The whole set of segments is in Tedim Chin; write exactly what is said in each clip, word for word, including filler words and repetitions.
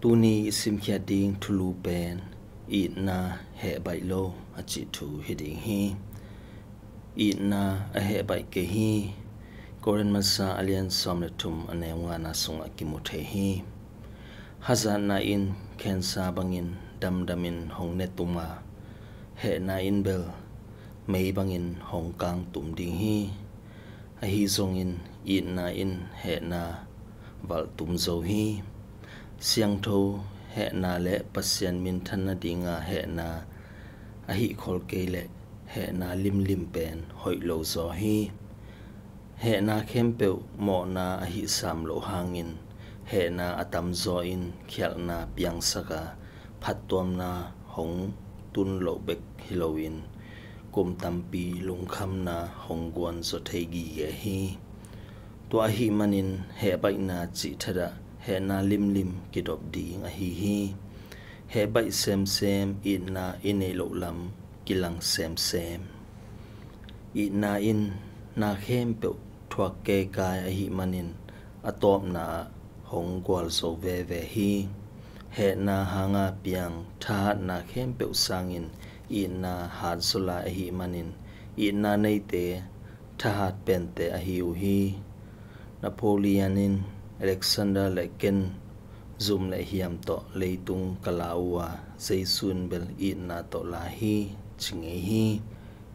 Tuni i simkhiat ding thulu pen itna heh baih lo a cih thu hi ding hi. Itna a heh baih kei hi. Korin masa a lian sawm le thum a neu ngana sungah kimu thei hi. Hazatna in khensa bangin damdamin hong ne tum a, hehna in bel mei bangin hong kang tum ding hi. Ahi zongin itna in hehna valh tum zo hi. Siangtho hehna le Pasian minthan nadinga hehna a hih khol kei leh hehna limlim pen hoih lo zaw hi. Hehna khempeuh mawhna a hih sam loh hangin hehna a tamzaw in khialhna piangsak a, phattuamna hong tun loh bek hi loin kum tampi lungkhamna hong guan zaw thei gige hi. Tua ahih manin heh baihna cih thadah hehna limlim kidop ding ahi hi. Heh baih semsem itna i neih loh lam kilang semsem. Itna in na khempeuh thuak keikai ahih manin a tawpna ah hong gualzo veve hi. Hehna hanga piang thahatna khempeuh sangin itna hat zaw lai ahih manin itna neite thahat pente ahi uh hi. Napoleon in Alexander le ken zum le hiam tawh leitung ka la uh a, Jesu in bel itna tawh la hi, ci ngei hi.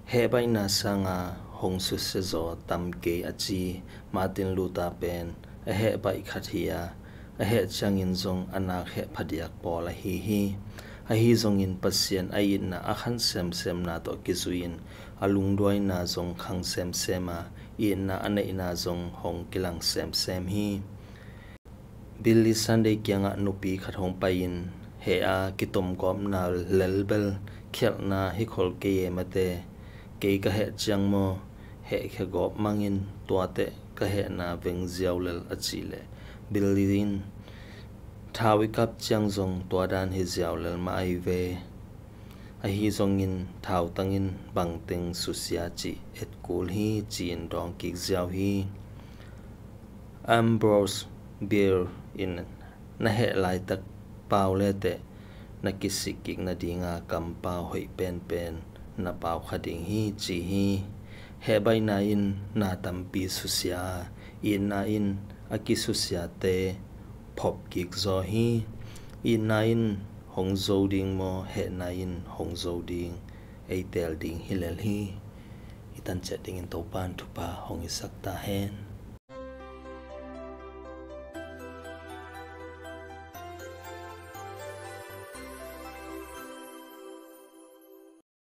Heh baihna sanga hong susia zaw tam kei a ci Martin Luther pen a heh baih khat hi a, a heh ciangin zong a nak heh phadiak pawl ahi hi. Ahi zongin Pasian a itna a khan semsemna tawh kizui-in a lungduaina zong khang semsem a, itna a neihna zong hong kilang semsem hi. Billy Sunday kiangah nupi khat hong pai-in, "Heh a kitomgawpna lel bel khialhna hi khol kei e mate, kei ka heh ciang maw, heh khia gawp mangin tuateh ka hehna veng ziau lel," a cih leh Billy in, "Thau i kap ciang zong tua dan hi ziau lel mah ahi ve. Ahi zongin thautangin bangteng susia cih et kul hi," ci-in dawng kik ziau hi. Ambrose Bierce in, "Na heh laitak pau leteh na kisik kik nadinga kampau hoih penpen na pau kha ding hi," ci hi. Heh baihna in na tampi susia a, itna in a kisusiate phop kik zaw hi. Itna in hong zo ding maw, hehna in hong zo ding, ei teel ding hi lel hi. I tanciat dingin Topa'n thupha hong hisak ta hen.